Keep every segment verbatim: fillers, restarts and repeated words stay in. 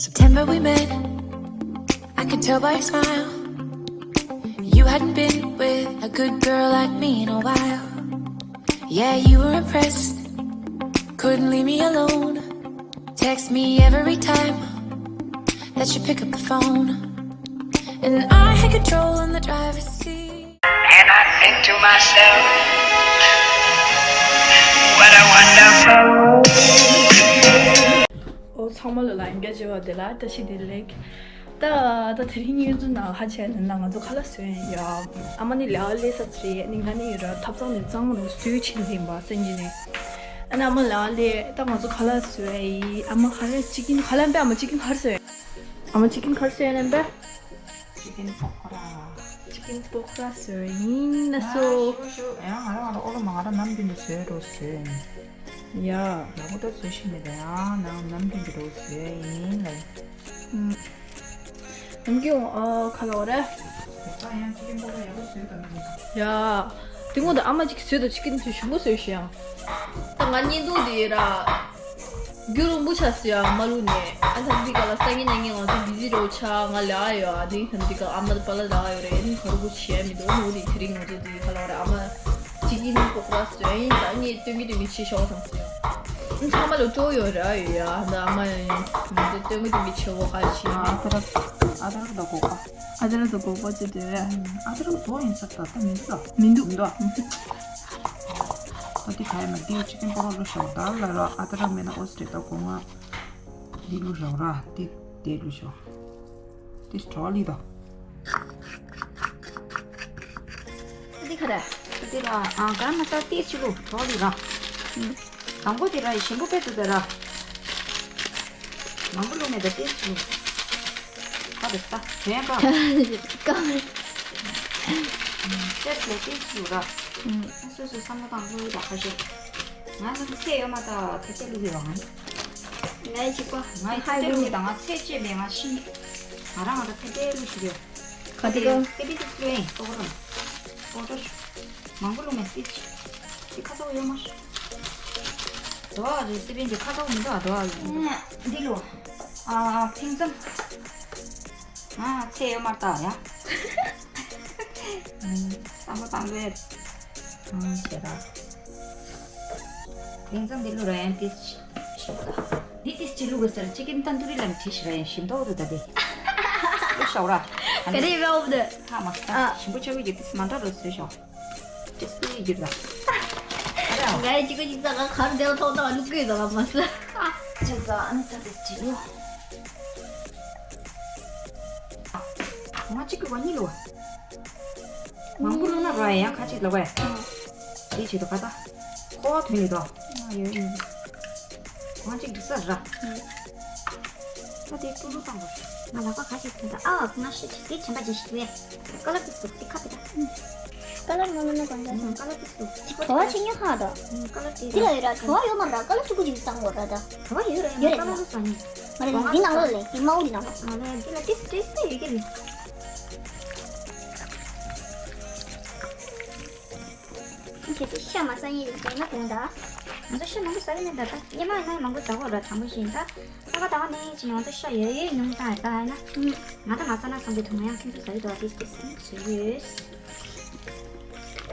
September we met, I could tell by your smile. You hadn't been with a good girl like me in a while. Yeah, you were impressed, couldn't leave me alone. Text me every time that you pick up the phone. And I had control in the driver's seat. And I think to myself, what a wonderful. ཨོ་ཚང་མ་ལ་ལ་ཡིན་རྒྱ་ཆེ་བ་དེ་ལ་བཀྲ་ཤིས་བདེ་ལེགས། ད་ད་དེ་རིང་ཡུན་ཚུན་ནང་ཧ་ཆེ་ནི་ན་ང་ཚོ་ཁ་ལག་བཟོས་ཡིན་ཡ། ཨ་མ་ནི་ལས་ལས་ས་ཚེ་རེད་ནི་ང་ནི་ཡོད་ར་ཐབ་ཚང་ནས་གཙང་མ་རུ་བཟོས་ཕྱིན་ཟིན་པ་སེམས་ཀྱི་ནས། ཨ་ནི་ཨ་མ་ལས་ལས་ད་ང་ཚོ་ཁ་ལག་བཟོས་ཡིན། ཨ་མ་ཧ་རེ་ཅི་ཀིན་ཁ་ལག་པས། ཨ་མ་ཅི་ཀིན་ཧར་བཟོས། ཨ་མ་ཅི་ཀིན་ཧར་བཟོས་ནན་པས། ཅི་ཀིན་པོ་ཀོ་ར། ཅི་ཀིན་པོ་ཀོ་ར་བཟོས་ཡིན་ན་སོ། ཡང་ང་རང་ང་རང་ཨོ་ལོ་མ་ང་རང་ནམ་རྒྱུན་ནས་བཟོས་རོ་བཟོས་ཡིན། ཡ། ལ་ཧུ་ད་བཟོས་ཤི་མེད་ད་ཡང་ནང་ནམ་རྒྱུན་གྱི་རོ་བཟོས་ཡིན་ལ། ཨུམ། ནམ་རྒྱུན་ཨོ་ཁ་ལོ་རེ། ད་ཡང་ཅི་ཀིན་པོ་ཀོ་ར་ཡག་པོ་བཟོས་དང་མི་འདུག་ཡ། དེ་སྔོན་དུ་ཨ་མ་ཅིག་བཟོས་དང་ཅི་ཀིན་དུ་ཞུམ་པོ་བཟོས་ཤི་ཡང་། ད་ང་བརྙན་ཐུང་དེ་ར། རྒྱུ་རིང་པོ་ཆགས་སོང་ཡ་མ་ལུས་ནས། ཨ་ཐ་འདི་ག་ལ་སང་ཉིན་གནངས་ཉིན་ང་ཚོ་བི་ཟི་རོ་ཆགས། ང་ལ་ཡོད། ཨ་ནི་ཐ་འདི་ག་ཨ་མ་དང་པཱ་ལགས་ལ་ཡོད་རེད། ཨ་ནི་ག་རུ་གུ་བྱས་མི་འདུག་ནོ་རི་དེ་རིང་ང་ཚོ་འདི་ག་ལ་ར་ཨ་མ་ཅི་ཀིན་པོ་ཀོ་ར་བཟོས་ཡིན། ད་ངས་སྟོན་གི་སྟོན་གི་ཕྱི་ཤོག་དང་སོང་ཡ། ཨ་ཚང་མ་ལ་སྤྲོ་ཡོད་ར་ཡོད་ཡ། ད་ཨ་མ་ཡང་ང་ཚོ་སྟོན་གི་སྟོན་གི་ཆེ་བོ་ག་ཕྱིན། ཨ་ད་ར་ཨ་ད་ར་ད་གོ་ག་ཨ་ད་ར་ད་གོ་ག་ཅི་དེ་རེད། ཨ་ད་ར་དོ་ཡིན་ས་ད་ད་མི་འདུག་མི་འདུག་མི་འདུག་ད་དེ་ག་ཡ་མ་དེ་ཅི་ཀིན་པོ་ཀོ་ར་ལོ་ཤོག་ད་ལ་ལ་ཨ་ད་ར་མེད་ན་ཨོ་སི་ཏྲེ་ད་གོ་ང་། འདི་བླུགས་རོགས་ར། འདི་འདི་བླུགས་ཤོག་འདི་གྲོ་ལི་དོ། འདི་ག་རེ། འདི་ལ་ཨ་ག་མ་ས་ཏི་ཆི་བླུགས་གྲོ་ལི་ར། དང་པོ་འདི་ར་ཞིམ་པོ་དཔེ་འདུག་ད་ར། མང་པོ་བླུགས་མེད་ད་ཏི་ཆི་བླུགས། ཁ་དེ་ལྟ་དོན་ག་ཀ་ཅེས་ལ་ཏི་ཆི་བླུགས་ར། སོ་སོའི་བསམ་བློ་བཏང་བླུགས་ད་ཁ་ཤས། ང་ཚོ་ཚེ་ཡོད་མ་ད་ཐེ་ཚེ་བླུགས་ཡོད་ང་། ངའི་གཅིག་པ། ང་ཡི་ཐེ་ཚེ་བླུགས་དང་ང་ཚེ་བཅད་པའི་ང་ཤི། ང་རང་ང་ད་ཐེ་ཚེ་བླུགས་ཤི་ཡོད། ག་དེ་ག་སེ་པི་ཏི་སུ་ཡིན་ཏོག་རོ། ཏོག་རོ། མང་པོ་བླུགས་མེད་ཏི་ཅི། ཏི་ཁ་ཚ་བོ་ཡོད་མ་ཤི། དོ་བ་རེ་སེ་པི་ཏི་ཁ་ཚ་བོ་མི་འདུག་ཨ་དོ་བ། འདི་ལོ། ཨ་ཕིང་ཙམ། ང་ཚེ་ཡོད་མ་ད་ཡ། བསམ་བློ་བཏང་དགོས། ཨང་ཞེ་ར། ལིང་ཙང་འདི་ལུ་ར་ཡན་ཏིས་ཤོག་ད། འདི་ཏིས་ཅི་ལུ་ག་སར་ཅི་ཀིན་ཏན་ཏུ་རི་ལམ་ཁྲི་ཤི་ར་ཡན་ཞིམ་ཏོག་རུ་ད་དེ། ལུ་ཤོག་ར། ག་རེ་ཡོད་འོབ་དེ། ཧ་མ་ཁ་ཨ། ཞིམ་པོ་ཆགས་ཀྱི་ཏིས་མ་འདྲ་རུ་བཟོས་ཤོག་ཏིས་ཏི་ཡི་ར། ང་ཡི་ཅི་ག་ཅིག་ཙ་ག་གར་དེ་ཐོག་ཏ་ལུ་ཀུ་ཡི་ད་ལ་མ་ས། ཅི་ཙ་ཨ་ནི་ད་དེ་ཅི་ལུ། ང་གཅིག་གི་བ་གཉིས་ལོ། མང་པོ་ལོ་ན་ར་ཡང་ཁ་ཅིག་ལོ་བས། དེའི་ཆེད་དུ་ཁ་ཏ། ཁོ་བ་དོན་ཡོད་དོ། ང་ཡོད་ཡིན། ང་གཅིག་འགྲིག་ས་ར། ད་དེ་ཀུ་ལུ་བཏང་བ། ང་ལག་པ་ཁ་ཅིག་དོན་ད་ཨ་ང་ཤི་ཅིག་དེ་ཆེན་པ་ཅིག་ཤི་དུས། ཀ་ལར་དེ་སུ་དེ་ཁ་དེ་ད། ཀ་ལར་མ་ལོ་ན་གང་ད། ཀ་ལར་དེ་སུ་དེ་ཁོ་དེ་ད། ཆེ་ཉོ་ཁ་ད། ཀ་ལར་དེ། དེ་ལ་ཡོད་ར་ཁོ་བ་ཡོད་མ་ར་ཀ་ལར་ཆུ་ཀུ་ཅིག་བཏང་བ་ར་ད། ཁོ་བ་ཡོད་ར་ཡོད་ཡོད་ར་ཀ་ལར་དེ་ས་ནི། མ་རེད་འདི་ནང་ལོགས་ལས་འདི་མའོ་འདི་ནང་ལོགས། ང་ལ་འདི་ལ་ཏིས་ཏིས་ཏིས་ཡོད་ཀྱི་རེད། ཁྱེད་ཚོ་ཤ་མ་ཟ་ཡིན་རེད་ཟེར་ན་དགོངས་དག་ང་ཚོ་ཤ་མང་པོ་ཟ་གི་མེད་ད་ད་སྙེ་མ་ཡིན་ན་མང་པོ་ཟ་དགོས་ར་དྲང་པོ་བཞིན་ད། ས་ག་ཟླ་བ་ནས་ཅི་ང་ཚོ་ཤ་ཡོད་ཡོད་ཉུང་ད་ད་ཡིན་ན། ང་ད་མ་ཟ་ན་བསམ་གི་འདུག་ང་ཡང་ཁྱེད་ཚོ་ཟ་གི་འདུག་ཏིས་ཏིས་ཟ་ཡོད།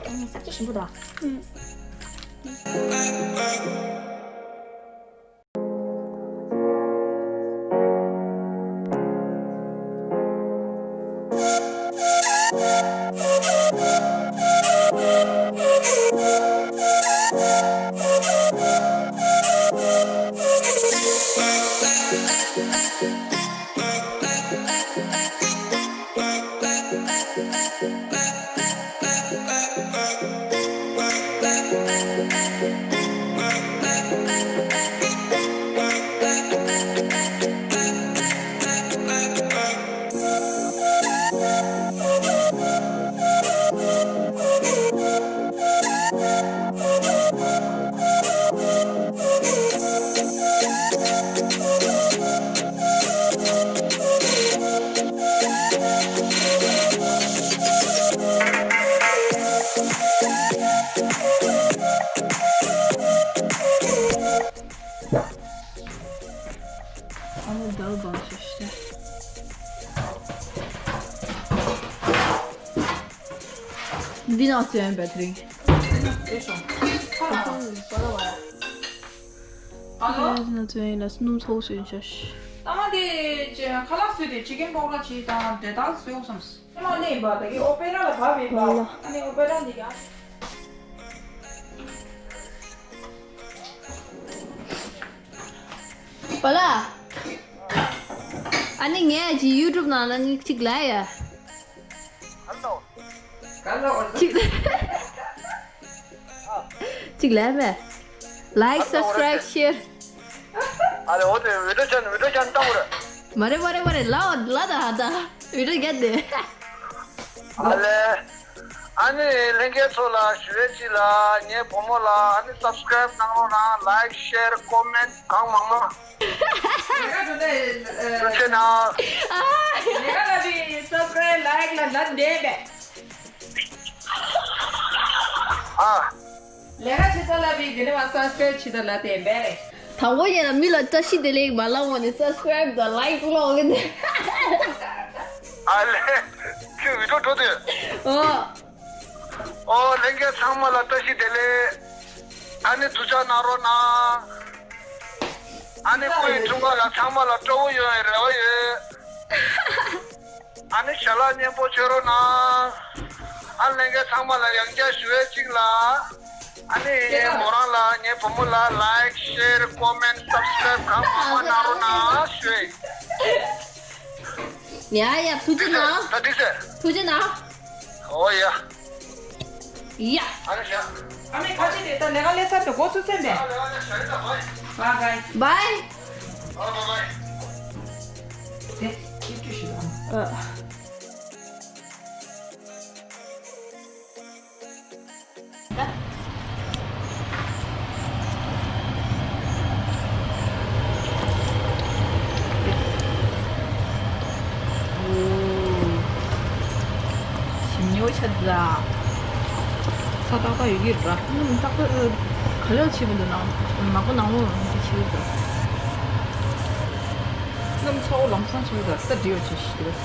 ཨ་ནི་སྲབ་ཅིག་ཞིམ་པོ་འདུག་འདི་ནང་བཙོན་པའི་དེ་རིང་། ཨ་ལོ། འདི་ནང་བཙོན་ཡིན་ལ་སྣུམ་ཚོགས་བཟོས་ཤག་ཨ་མ་དེ་ཁ་ལག་བཟོས་ཏེ་ཅི་ཀེན་པོ་ཀོ་ར་ཅིག་དང་དེ་དག་བཟོས་བསམས། ཨ་མ་ནི་ཡིན་པ་ད་གི་ཨོ་པེ་ར་ལ་བབས་ཡིན་པ། ཨ་ནི་ཨོ་པེ་ར་འདི་ཡ། པ་ལ། ཨ་ནི་ངས་ཀྱི་ཡུ་ཊུབ་ནང་ལ་ནི་གཅིག་ལ་ཡ། ཧ་ལོ། གཅིག་གཅིག་ལ་མེ། Like, subscribe, share. ཨ་ལེ། འོ་དེ་བི་ཌིའོ་ཅན་བི་ཌིའོ་ཅན་བཏང་རེད། མ་རེད་མ་རེད་མ་རེད། ལའོ་ལ་ད་ཧ་ད་བི་ཌིའོ་རྒྱབ་དེ། ཨ་ལེ། ཨ་ནི་ལྷན་རྒྱས་ཚོ་ལ་ཞུ་ཡས་ཅིག་ལ་ངའི་བུ་མོ་ལ་ཨ་ནི་སབ་སི་ཀ་རེབ་གནང་རོགས་གནང་། Like, share, comment གང་མང་མང་། ལས་ཀ་དེ་ནས་ཐུགས་རྗེ་གནང་། ལས་ཀ་ལ་བི་སབ་སི་ཀ་རེབ་ལའིག་ལ་ལབ་བསྡད་པས། ཨ། ལས་ཀ་བྱེད་ས་ལ་བི་དེ་ནས་མ་སབ་སི་ཀ་རེབ་བྱེད་ས་ལ་དེ་བས་རེད། དང་པོ་ཡིན་ན་མི་ལ་བཀྲ་ཤིས་བདེ་ལེགས་མ་ལབ་འོང་ནས་སབ་སི་ཀ་རེབ་དང་ལའིག་ལོག་གི་ནས། ཨ་ལེ། ཁྱོད་བི་ཌིའོ་འགྲོ་དུས། ཨོ། ཨོ་ལྷན་རྒྱས་ཚང་མ་ལ་བཀྲ་ཤིས་བདེ་ལེགས། ཨ་ནི་ཐུགས་ཅག་གནང་རོགས་གནང་། ཨ་ནི་སྐུ་ཡི་འཁྲུངས་སྐར་ལ་ཚང་མ་ལ་སྤྲོ་བོ་ཡོང་བའི་རེ་བ་ཡོད། ཨ་ནི་ཞལ་ལག་སྙན་པོ་མཆོད་རོགས་གནང་། ཨ་ལྷན་རྒྱས་ཚང་མ་ལ་ཡང་བསྐྱར་ཞུ་བའི་གཅིག་ལ། ཨ་ནི་མོ་རང་ལ་ངའི་བུ་མོ་ལ་ལའིག་ཤེར་ཀོ་མེན་སབ་སི་ཀ་རེབ་གང་མང་མང་གནང་རོགས་གནང་ཞུ། ཡ་ཡ། ཐུགས་རྗེ་གནང་། ད་འགྲིག་ཟེར། ཐུགས་རྗེ་གནང་། ཨོ་ཡ། ཡ། ཨ་ནི་ཤ། ཨ་མའི་ཁ་ཆེ་དེ་ད་ལས་ཀ་ལས་ས་དེ་འགོ་ཚུགས་ཚེ་འདས། ཨ་ལས་ཀ་ལས་ཤ་རེད་ད། བའི། བའི། བའི། བའི། ཨ་བའི་བའི། དེ་ཅི་ཅི་ཞིག་ཨ། ཨ། ཞིམ་ཉོ་ཆ་ཛ། ས་ཏག་ཏག་ཡོད་ཀྱི་ར། ཏག་ཏག་ག་ལེར་བྱེད་མི་འདུག་ན། ནག་པོ་ནག་མོ་འདི་བྱེད་ཀྱི་འདུག་གནམ་ཚ་བོ་ལམ་སང་བྱེད་ཀྱི་འདུག་ས་འདྲི་བ་བྱེད་ཤི་འདུག་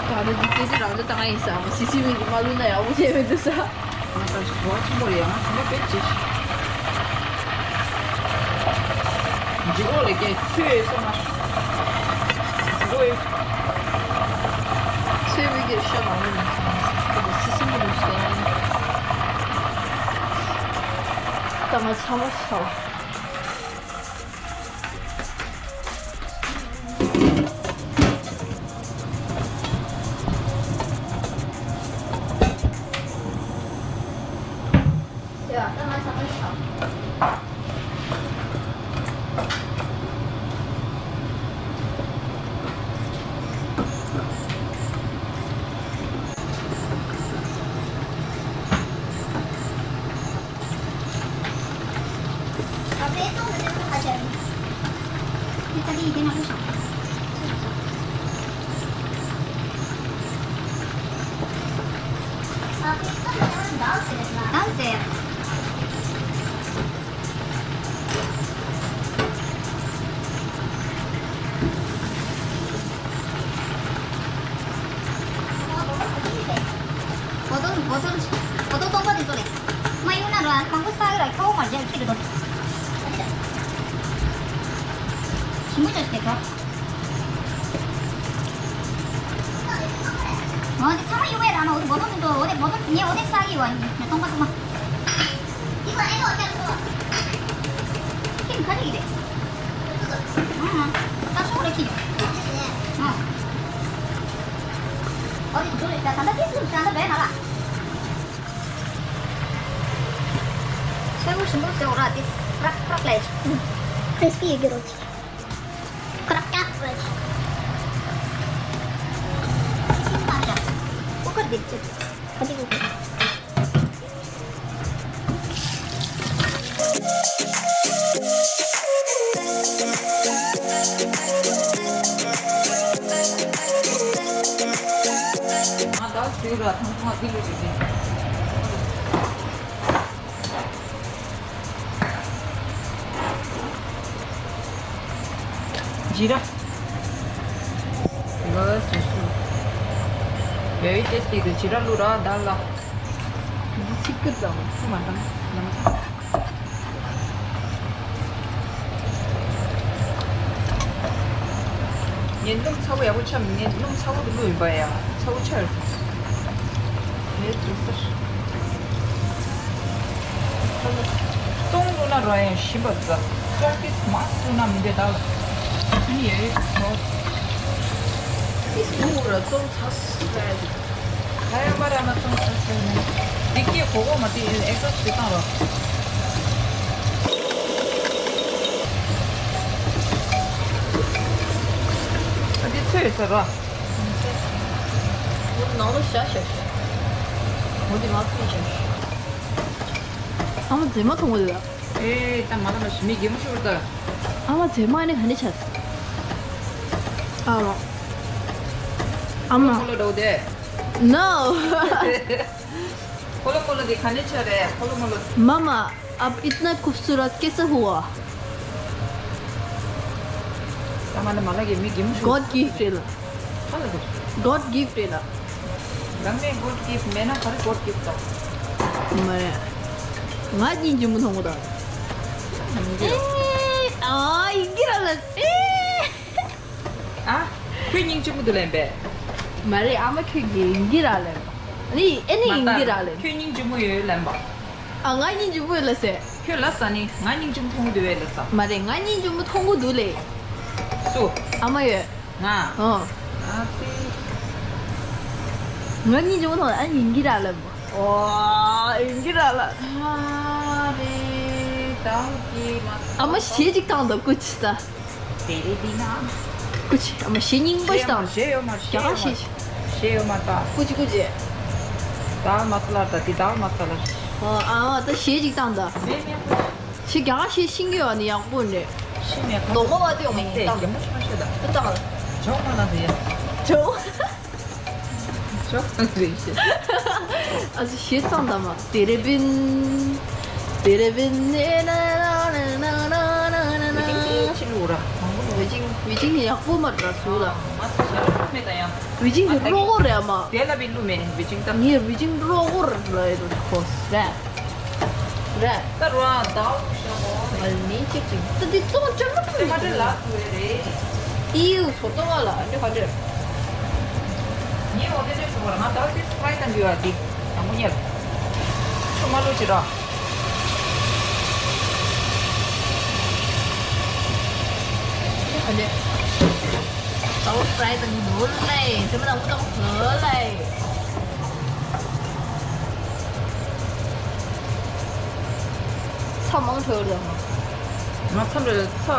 ད་ལྟ་འདི་སྐད་ཆ་རང་ཚོ་བཏང་ཡིན་ས་མོ། སི་སི་མི་འདི་མ་བླུགས་ན་ཡག་པོ་བྱས་མི་འདུག་ས། ང་ད་ཞིག་བ་ཆེན་པོ་རེད། ཡང་ང་དེ་འདྲ་བེད་ཅེས་ཤིག་འཇིགས་འོ་ལས་ཀྱི་ཚོས་སོ་མ་འཇིགས་འོ་ཡོད། ཚོས་མི་གི་ཤ་མང་པོ་ཡིན་ས། ཁོ་ཚོ་སི་སི་མི་འདུག་ས། ད་ང་ཚང་མ་ཤ། བོ་ཏོ་བོ་ཏོ་བོ་ཏོ་སྟོང་པ་དེ་ཚོ་ལས། མ་ཡོང་ན་ར་མང་པོ་ས་ཡོད་ར་ཁྱོ་མ་རྒྱག་ཁྱི་རེད་དོ། ཞིམ་པོ་ཅོ་ཞིག་དེ་ཁྱོ། འོ་དེ་ཚང་མ་ཡོང་བས་ར་མ་འོ་དེ་བོ་ཏོ་མི་འདུག་འོ་དེ་བོ་ཏོ་ངས་འོ་དེ་ས་གི་བ་ཡིན་ན་སྟོང་པ་སྟོང་པ། ཁྱི་ཁ་ཁྲིག་རེད། ཨང་། ད་ཤོག་རེ་ཁྱི། ཨང་། འོ་དེ་འདུག་རེད་ད་ད་ད་དེ་ཚུར་ད་ད་བས་ན་ལ། སེར་པོ་ཞིམ་པོ་ཟེར་འོ་ར་དེ་ཀྲག་ཀྲག་ལས། ཀྲིས་པི་ཡོད་ཀྱི་རོ་ཅིག་ཀྲག་ཀྲག་ལས། ཀུ་ཀར་དེ་ཅིག་ཁ་ཅིག་ཀུ་ཀར། ཀུ་ཀར་དེ་ཅིག་ཁ་ཅིག་ཀུ་ཀར། ཁྱོད་ར་ཐང་ཐང་འདི་ལུས་རེད། ཇི་ར། ལོས་སུ་སུ། ཡོའི་ཏེས་ཏི་དུ་ཇི་ར་ལུ་ར་ད་ལ། འདི་ཆིག་ཀི་ཙམ་སུ་མ་དང་ལམ་ཁ། ངས་སྣུམ་ཚ་པོ་ཡག་པོ་ཆགས་མི་ངས་སྣུམ་ཚ་པོ་དུ་བླུགས་ཡིན་པ་ཡ་ཚ་པོ་ཆགས་ཡོད། དེ་དུ་སར། སྟོང་བླུགས་ན་རོ་ཡང་ཞིམ་པ་འདུག་སྟོང་ཏིས་མ་བླུགས་ན་མི་འདོད་ད་ལ། ཨ་ནི་ཡོད་ཡོད་ཚོ། ཏིས་བླུགས་ར་ཙོང་ཚ་སུ་ད་ཡ། ཁ་ཡ་མ་ར་མ་ཙོང་ཚ་སུ་ནི། འདི་སྐད་གོ་གོ་མ་དེ་ཨེག་ཟོ་སི་བཏང་རོགས། ཨ་འདི་ཚོས་ཟེར་རོ། འོ་ནང་ལོ་ཤ་ཤ་ཤ། འོ་འདི་ང་ཕུད་ཤ་ཤ། ཨ་མ་རྫས་མ་མཐོང་གི་འདུག་ཨེ་ད་མ་ལ་མ་ཞི་མི་རྒན་མོ་ཤོར་ད། ཨ་མ་རྫས་མ་ནི་ག་ནས་ཆགས། ཨ་མ། ཨ་མ། ཁོ་ལོ་འགྲོ་དེ། No. ཁོ་ལོ་ཁོ་ལོ་དེ་ག་ནས་ཆགས་རེད་ཁོ་ལོ་ཁོ་ལོ། མ་མ། अब इतना खूबसूरत कैसे हुआ? ད་མ་ན་མ་ལ་གི་མི་རྒན་མོ་ཤོར། God gift རེད་ལ། ཧ་ལ་དེ། God gift རེད་ལ། ལམ་ནས་God gift མེད་ན་ག་རེ་God gift དང་། མ་རེད། ང་སྙིང་རྗེ་མོ་མཐོང་གོ་ད། ཨེ། ཨ་ཡིན་གྱི་ར་ལ། ཨེ། ཨ། ཁོས་སྙིང་རྗེ་མོ་འདུག་ལན་པས། མ་རེད་ཨ་མ་ཁྱོད་ཀྱིས་ཡིན་གྱི་ར་ལན་པ། ཨ་ནི་ཨེ་ནི་ཡིན་གྱི་ར་ལན་པ། ཁྱོད་སྙིང་རྗེ་མོ་ཡོད་ལན་པ། ཨ་ང་སྙིང་རྗེ་མོ་ཡོད་ལ་ཟེར། ཁྱོད་ལ་ཟ་ནི་ང་སྙིང་རྗེ་མོ་མཐོང་གི་འདུག་བས་ལ་ཟ། མ་རེད་ང་སྙིང་རྗེ་མོ་མཐོང་གི་འདུག་ལེ། སུ། ཨ་མ་ཡོད། ང་། ཨོ། ཨ་ཙི། ང་སྙིང་རྗེ་མོ་མཐོང་ཨ་ཡིན་གྱི་ར་ལ་མོ། ཨོ་ཡིན་གྱི་ར་ལ། ཨ་རེ་ད་ཀི་མ། ཨ་མ་ཞེ་ཅིག་བཏང་དང་སྐུ་ཅི་ད། དེ་རེ་འདི་ན། སྐུ་ཅི་ཨ་མ་ཞེ་རྙིང་པ་ཞིག་བཏང་། ཞེ་ཡོད་མ་ཞེ་ཡོད་མ་ཞེ་ཞེ་ཡོད་མ་ད། སྐུ་ཅི་སྐུ་ཅི། དཱལ་མ་ས་ལ་ད་དེ་དཱལ་མ་ས་ལ། ཨོ་ཨ་མ་ད་ཞེ་ཅིག་བཏང་ད། མེད་མེད། ཞེ་རྒྱ་ཞེ་ཤིང་གི་ཡོད་ནི་ཡག་པོ་རེད། ཤི་མེད་ཁ། ལོག་མ་བ་དེ་ཡོང་མི་ཡིན་ཏེ་ཏང་། རྒྱ་མོ་ཆུང་ཤོས་དང་། དེ་ཏང་། ཇོག་མ་ན་དེ་ཡ། ཇོག་ཇོག་རེད་ཤེ། ཨ་ཙི་ཞེ་ཙང་དམ་དེ་རེ་བིན། དེ་རེ་བིན་ནེ་ན་ན་ན་ན་ན་ན་ན་ན། ཅི་ལུ་ར། ཝེ་ཅིང་ཝེ་ཅིང་ཡག་པོ་མ་ར་སུ་ལ། ཝེ་ཅིང་གི་རོགས་རེད་མ། དེ་ལ་བི་ལུ་མེ་ཝེ་ཅིང་ད། ངའི་ཝེ་ཅིང་རོགས་རེད་ལ་ཡོད་ཁོ་རེད། རེད། ད་རུང་ཟླ་བ་ཞག་པོ་རེད། ཨ་ནི་གཅིག་གཅིག་ད་འདི་ཙོང་ཅང་མ་ཐུབ་ཏེ་མ་འདྲེ་ལ་ཐུ་བས་རེད། ཨིའུ་ཚོ་ཏོ་བ་ལ་འདི་ག་འདྲེ། ངས་འོ་དེ་འདྲེ་ཐུ་བ་ལ་ང་ཟླ་བ་དེ་སུ་ཕ་ཡི་དང་འདི་བ་འདི་དང་པོ་ཉལ། ཆུ་མ་ལུ་ཅི་ར། འདི་ག་འདྲེ། ཟླ་བ་སུ་ཕ་ཡི་དང་འདི་ནོར་ལེ་དེ་མ་དང་པོ་དང་བོ་ལེ། ཚྭ་མང་དྲགས་རེད་མ། ང་ཚྭ་འདྲ་ཚྭ་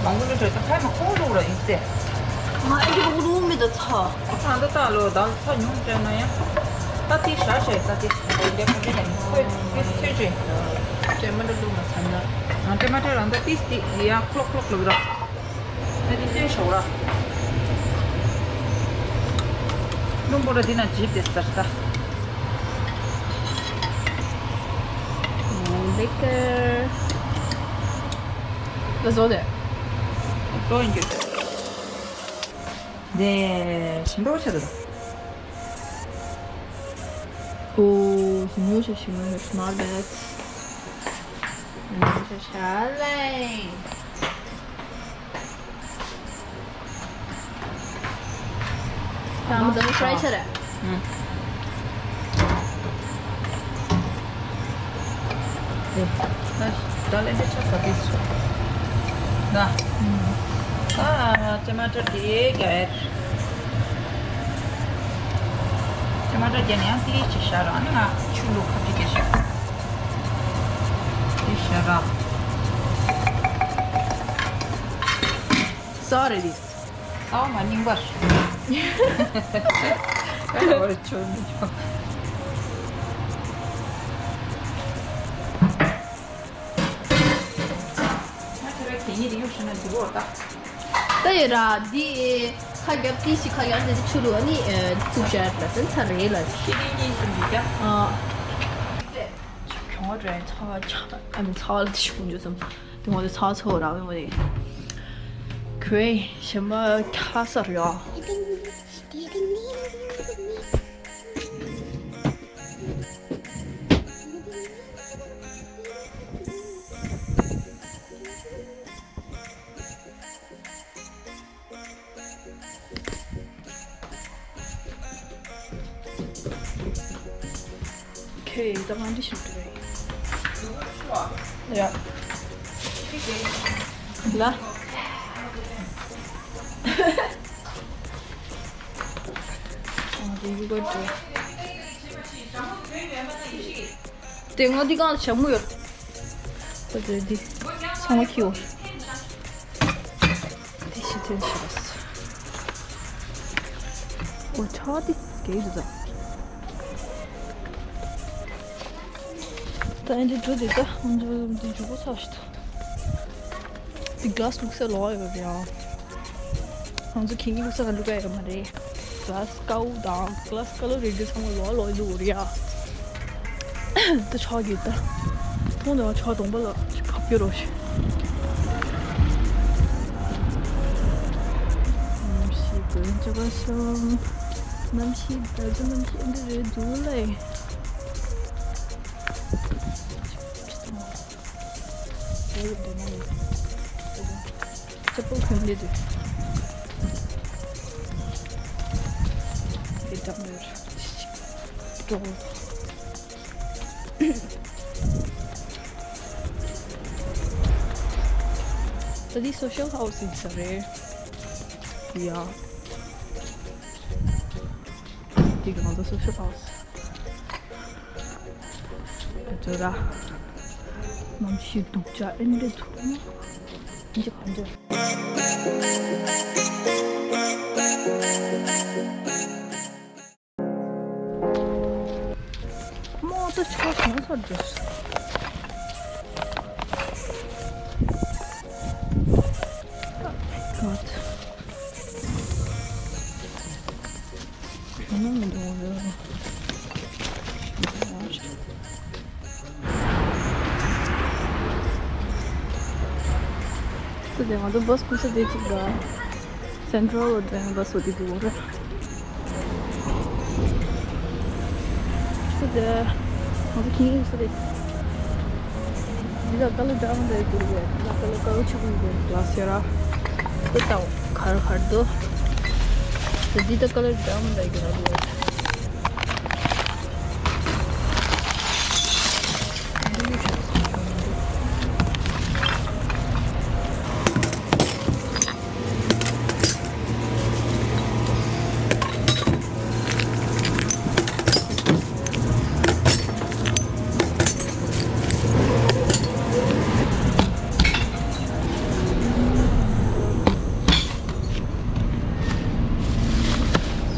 མང་པོ་འདྲ་དྲགས་ད་ཕལ་མ་ཁོང་འགྲོ་ར་ཡིན་ཟེར། ང་ཨེ་འདྲ་འགྲོ་མི་འདུག་ཚྭ། ཚྭ་འདི་ལྟ་ལོ་ད་ཚྭ་ཉུང་དྲགས་ན་ཡང་། ད་ཏི་ཤ་ཤ་ད་ཏི་འདི་ཁ་འདི་ཡང་ཁོས་ཏི་ཚོས་ཅི། ཏྲེ་མ་འདྲ་འདུག་མ་ཚྭ་འདྲ། ང་ཏྲེ་མ་ཏྲེ་རང་ད་ཏི་སྟི་ཡ་ཁོག་ཁོག་ལུག་ར། ད་དེ་ལྟོས་ཤོག་ར། རླུང་པོ་ར་འདི་ན་འཇིབ་དེ་སར་ལྟ། ལེ་ཀར། ལ་བཟོ་དེ། བཟོ་ཡིན་རྒྱུ་དེ། དེ་ཞིམ་པོ་ཆེ་དུ། ཨོ། ཞིམ་པོ་ཆེ་ཞིམ་པོ་ཆེ། Not bad. ཞིམ་པོ་ཆེ་ཤ་ལེ། ད་མོ་དང་ཕྲའི་ཆ་རེད། ཨུམ། ད་ད་ལེ་འདི་ཆ་ས་ཏིས་ཆ། ད། ཨུམ། ད་ཊ་མ་ཊར་དེ་ག་ཡར། ཊ་མ་ཊར་རྒྱན་ཡང་ཏིས་ཅིག་ཤ་ར་ཨ་ནི་ང་ཆུ་ལུག་ཁ་ཅིག་གེ་ཤ། ཏིས་ཤ་ར། Sorry. ཨའོ་མ་རྙིང་པར། ཨ་བར་ཆོད་མི་ཆོག་ང་ཁྱེད་ར་གད་སྙིགས་དེ་གཡུག་ཤེས་ན་འགྲིག་གོ་ད། ད་ཡོད་ར་འདི། ཁ་རྒྱབ་ཏི་ཞིག་ཁ་རྒྱབ་ཏི་ཆུ་རུ་ཨ་ནི་ཨ་བཙུགས་བཞག་ལ་སེམས་ཚ་རེད་ལ། ཁྱེད་ཀྱིས་གཉིས་སུ་འདི་རྒྱབ། ཨ། གྱོང་རེད་ཚ་བ་ཆ་ཨ་ནི་ཚ་བ་ལ་ཏི་ཞིག་གོན་རྒྱུ་སམ། དེ་ངོ་དེ་ཚ་བ་ཚ་བ་ར་བའི་ངོ་དེ། ཁོས་ཞེ་མ་ཁ་ས་རེད་ཨ། ཁྱོད་ད་ང་འདྲི་ཞིག་འདྲི་རེད། ཡ། ལ། ཨ་དེ་གི་གོ་འདྲི། དེ་ང་འདི་གང་ཞྭ་མོ་ཡོད། ད་དེ་འདི་ཚང་མ་ཁྱེར་ཡོང་། དེ་ཤི་ཐོན་ཤི་བ་སོ། འོ་ཆ་དེ་གས་འདུག་ད། ད་ཨེ་འདྲ་འགྲོ་དེ་ད་ང་ཚོ་འདི་འཇུག་གོ་ཚར་ཤི་ད། འདི་ག་ལ་སི་བླུགས་ས་ལོག་ཡོད་རེད་ཨ། ང་ཚོ་ཁྱེད་ཀྱི་བླུགས་ས་ལ་བླུགས་ཡ་ཡོད་མ་རེད། ག་ལ་སི་ཀའུ་དང་ག་ལ་སི་ཀ་ལོ་རེད་འདི་ཚང་མ་ལོག་ལོག་བླུགས་རེད་ཨ། ད་ཆག་གི་ད། མཐོང་ནས་ཆག་གདོང་པ་ལ་ཅིག་ཁ་བསྐྱུར་རོགས་ཞེས། གནམ་གཤིས་དགོད་བྱ་བ་སོང་། གནམ་གཤིས་ད་ལྟ་གནམ་གཤིས་འདི་རེད་འདུག་ལེ། ཨོ་ཡོད་འདྲ་མ་ཡོད། ཅི་པོ་ཁོན་ལེ་དུ། དེ་འདྲ་མ་ཡོད། འགྲོ། ད་འདི་སོ་ཤལ་ཧའུ་སིང་ས་རེད། ཡ། འདི་གང་ལྟར་སོ་ཤལ་ཧའུ་སི། ད་ཚོ་ར། གནམ་གཤིས་སྡུག་ཅག་ཨེ་འདྲ་འདུག་ན། འདི་གང་འདྲ། མོ་ད་ཆ་གང་སར་འདུག God. སུ་དེ་ང་ཚོ་བྷ་སི་ཁུག་ས་དེ་གཅིག་ལ། སེན་ཊྲལ་ལ་འགྲོ་ཡང་བྷ་སི་འོ་དེ་དགོས་རེད། སུ་དེ་ང་ཚོ་ཁྱིམ་སུ་དེ། འདི་ལ་ཀ་ལར་འདྲ་མི་འདྲ་ཡོད་རེད། འདི་ལ་ཀ་ལར་དཀར་པོ་ཆེན་པོ་ཡོད་རེད། ལ་སེ་ར། དེ་ལྟ་བ་གར་གར་འདུག་དེ་འདི་ལྟ་ཀ་ལར་འདྲ་མི་འདྲ་ཡོད་རེད།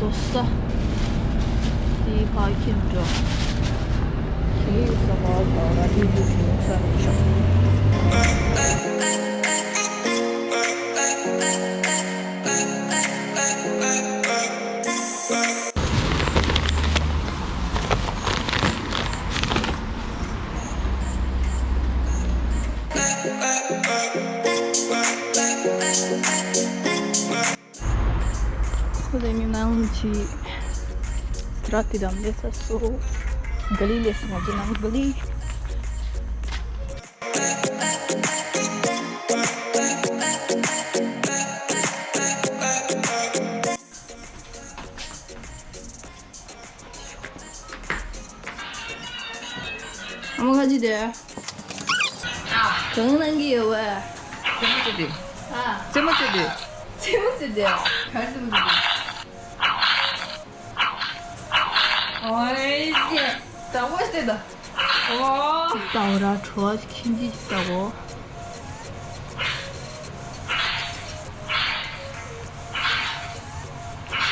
བཟོ་ས། དེའི་ཕ་ཁྱིམ་འགྲོ། དེའི་ས་ཕ་ག་ར་དེའི་དུས་སུ་ས་རུ་ཆགས། ཁོ་དེ་ནི་ནང་ཆི་སི་ར་ཏི་དམ་ལེ་ས་སོ། ག་ལི་ལེ་ས་ང་ཚོ་ནང་ག་ལི། ཨ་མ་ཁ་ཅིག་དེ། གང་གནང་གི་ཡོད་བས། རྩེད་མོ་རྩེ་དུས། ཨ། རྩེད་མོ་རྩེ་དུས། རྩེད་མོ་རྩེ་དུས། གར་རྩེད་མོ་རྩེ་དུས། ཨོའི་ཟེ། ད་བོ་རྩེ་ད། ཨོ། ད་འོ་ར་བྲོ་བ་ཁྱིམ་གྱི་ད་འོ།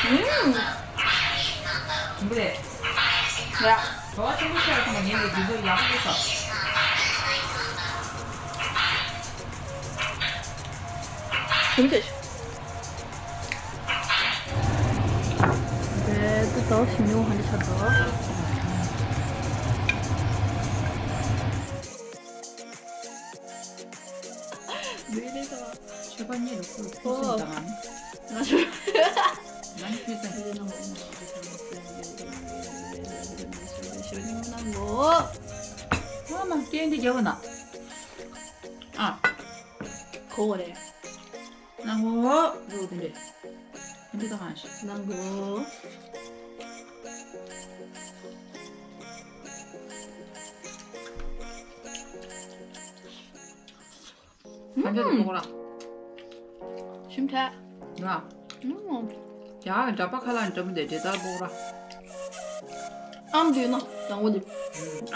ཨུམ། འབུ་རེད། ཡ། གྲོགས་ཆེན་པོ་ཁྱེད་ལ་ཐོག་མ་ཉིན་ལས་འདི་ཚོ་ཡག་པོ་ཡོད་ས། ཞུམ་ཆེ། ད་ལྟ་ཞིམ་ཉུང་ཧ་ནི་ཆགས་འདུག་མི་ལས་ད། ཆོས་པ་གཉིས་ལ་ཁུར་ཁུར་སེམས་དང་། ང་ཚོ། ང་ནི་ཁུར་སེམས། ཞོ་ཉུང་ནང་ངོ་། ཨ་མ་སྐད་འདི་རྒྱབ་ན། ཨ། གོ་བ་རེད། ནང་གོ། རོ་དེ་འདྲས། འདི་ད་གང་ཞིག་ནང་གོ། གང་འདྲས་དུ་གོ་ར། ཞིམ་ཐལ། ང་། ཨུམ། ཡ་འདྲ་པ་ཁ་ལ་འདྲ་མི་འདྲ་འདྲ་ལྟར་སྤོག་ར། ཨམ་འདུས་ན་དང་པོ་འདི།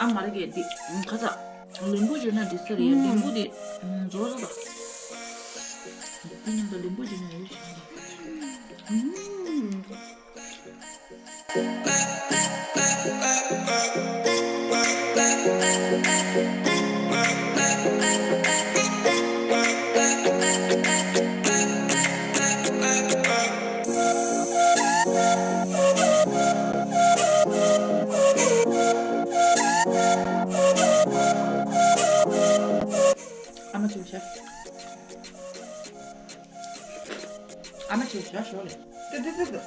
ཨམ་མ་རེད་གི་འདི། ཁ་ཚ། ལིམ་བུ་བྱུགས་ན་འདི་ས་རེད། ལིམ་བུ་འདི། རྫོགས་རྫོགས་དང་། འདི་མཉམ་དུ་ལིམ་བུ་བྱུགས་ན་ཡོད་ཤག་ཨ་མ་ཅིག་བྱ། ཨ་མ་ཅིག་བྱ་ཞོག་ལེ། ཏི་ཏི་ཏི་ཏི།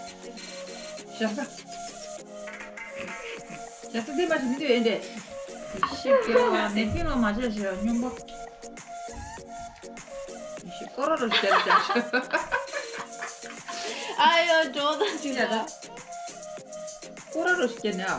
ཞབས་ས། ཞབས་ས་ཏི་མ་ཞིག་མི་འདུག་ཨེ་འདྲས། ཤི་སྐྱོ་བ་ནས་ཀི་ལོ་མ་བྱས་ཞེས་སྙོམས་པོ། ཤི་ཀོ་ར་རོ་ཞིག་བྱས་ལ། ཨ་ཡོ་འགྲོ་ད་ཅི་ལ། ཀོ་ར་རོ་ཞིག་བྱས་ནས་ཨ།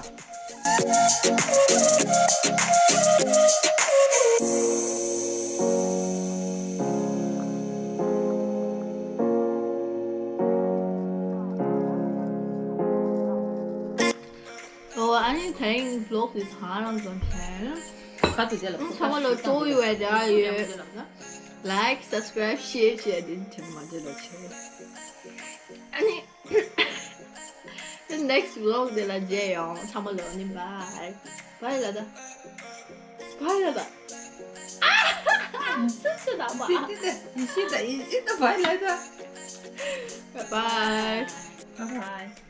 ཨོ་ཨ་ནི་དེ་རིང་བི་ལོག་དེ་ད་རང་ཙམ་བྱས། ཁ་ཐུག་དེ་ལ་ཚང་མ་ལ་སྤྲོ་ཡོད་པ་འདྲ་ཡོད། Like, subscribe, share བྱས་དེ་དྲན་མ་བརྗེད་ལ་བྱས། ཨ་ནི། The next vlog དེ་ལ་མཇལ་ཡོང་། ཚང་མ་ལོ་ནི་bye bye ལ་ད། bye ལ་ད། སུ་སུ་ད་bye། ཡིན་ཤི་ད་ཡིན་ཤི་ད་bye ལ་ད། Bye bye. Bye bye.